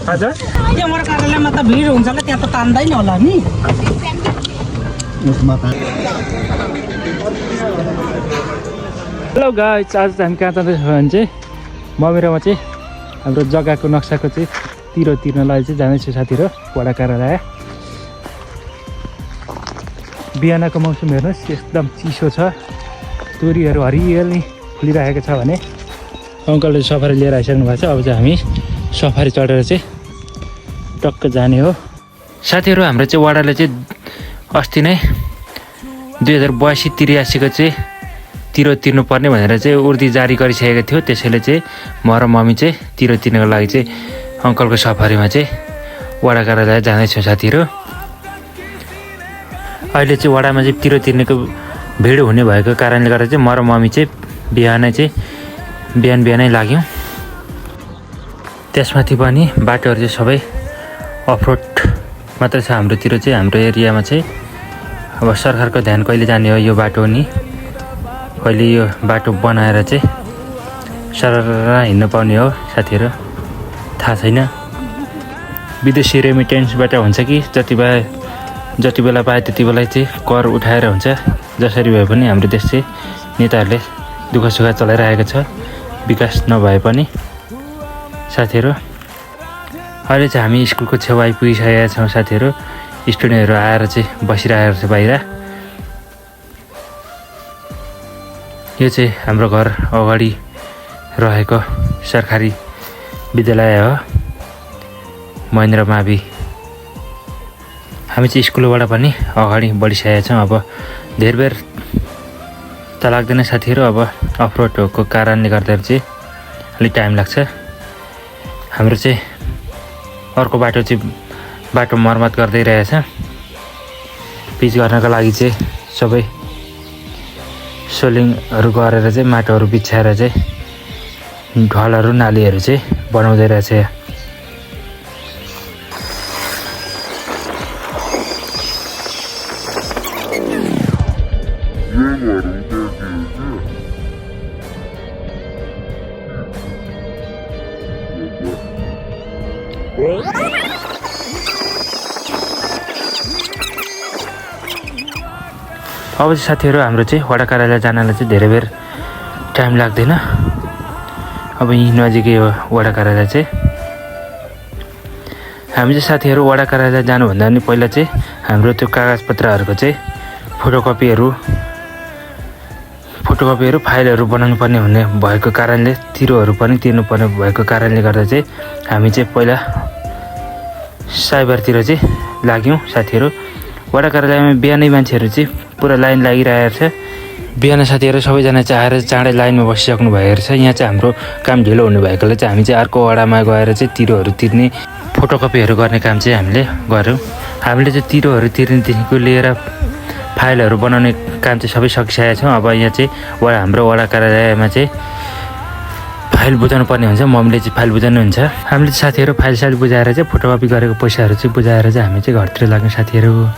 हजुर हाम्रो कार्यालयमा त भिड हुन्छ ल त्यहाँ त तान्दैन होला नि हेलो गाइस आज हामी कहाँ जाँदैछौँ भने चाहिँ ममिरामा चाहिँ हाम्रो जग्गाको नक्साको चाहिँ तिरो तिर्नलाई चाहिँ जाँदैछु साथीहरू वडा कार्यालय बिहानको मौसम हेर्नुहोस् एकदम चिसो छ तोरीहरू हरियाली फुलिरहेको छ भने अङ्कलले सफारी लिएर आइसक्नु भएको छ अब चाहिँ हामी सफारी चढेर चाहिँ टक्क जाने हो साथीहरू हाम्रो चाहिँ वडाले चाहिँ अस्ति नै 2082-83को चाहिँ तिरो तिर्नुपर्ने भनेर चाहिँ उर्दी जारी गरिसकेको थियो त्यसैले चाहिँ म र मम्मी चाहिँ तिरो तिर्नको लागि चाहिँ अङ्कलको सफारीमा चाहिँ वडा कार्यालय जाँदैछौँ साथीहरू अहिले चाहिँ वडामा चाहिँ तिरो तिर्नेको भिड हुने भएको कारणले गर्दा चाहिँ म र मम्मी चाहिँ बिहानै लाग्यौँ त्यसमाथि पनि बाटोहरू चाहिँ सबै अफरोड मात्रै छ हाम्रोतिर चाहिँ हाम्रो एरियामा चाहिँ अब सरकारको ध्यान कहिले जाने हो यो बाटो नि कहिले यो बाटो बनाएर चाहिँ सरर हिँड्नु पाउने हो साथीहरू थाहा छैन विदेशी रेमिटेन्सबाट हुन्छ कि जति बेला पाए त्यति बेला चाहिँ कर उठाएर हुन्छ जसरी भए पनि हाम्रो देश चाहिँ नेताहरूले दुःख सुख चलाइरहेको छ विकास नभए पनि साथीहरू अहिले चाहिँ हामी स्कुलको छेउ आइपुगिसकेका छौँ साथीहरू स्टुडेन्टहरू आएर चाहिँ बसिरहेको छ बाहिर यो चाहिँ हाम्रो घर अगाडि रहेको सरकारी विद्यालय हो महेन्द्र मावि हामी चाहिँ स्कुलबाट पनि अगाडि बढिसकेका छौँ अब धेरै बेर त लाग्दैन साथीहरू अब अफरोडको कारणले गर्दाखेरि चाहिँ अलिक टाइम लाग्छ हाम्रो चाहिँ अर्को बाटो मर्मत गर्दै रहेछ पिच गर्नको लागि चाहिँ सबै सोलिङहरू गरेर चाहिँ माटोहरू बिछाएर चाहिँ ढलहरू नालीहरू चाहिँ बनाउँदै रहेछ अब चाहिँ साथीहरू हाम्रो चाहिँ वडा कार्यालय जानलाई चाहिँ धेरै बेर टाइम लाग्दैन अब यहीँ नजिकै हो वडा कार्यालय चाहिँ हामी चाहिँ साथीहरू वडा कार्यालय जानुभन्दा पनि पहिला चाहिँ हाम्रो त्यो कागजपत्रहरूको चाहिँ फोटोकपीहरू फाइलहरू बनाउनु पर्ने हुने भएको कारणले तिरोहरू पनि तिर्नुपर्ने भएको कारणले गर्दा चाहिँ हामी चाहिँ पहिला साइबरतिर चाहिँ लाग्यौँ साथीहरू वडा कार्यालयमा बिहानै मान्छेहरू चाहिँ पुरा लाइन लागिरहेको छ बिहान साथीहरू सबैजना चाहिँ आएर चाँडै लाइनमा बसिसक्नु भएको छ यहाँ चाहिँ हाम्रो काम ढिलो हुने भएकोले चाहिँ हामी चाहिँ अर्को वडामा गएर चाहिँ तिरोहरू तिर्ने फोटोकपीहरू गर्ने काम चाहिँ हामीले गऱ्यौँ हामीले चाहिँ तिरोहरू तिर्नेदेखिको लिएर फाइलहरू बनाउने काम चाहिँ सबै सकिसकेका छौँ अब यहाँ चाहिँ हाम्रो वडा कार्यालयमा चाहिँ फाइल बुझाउनु पर्ने हुन्छ मम्मीले चाहिँ फाइल बुझाउनु हुन्छ हामीले साथीहरू फाइल बुझाएर चाहिँ फोटोकपी गरेको पैसाहरू चाहिँ बुझाएर चाहिँ हामी चाहिँ घरतिर लाग्ने साथीहरू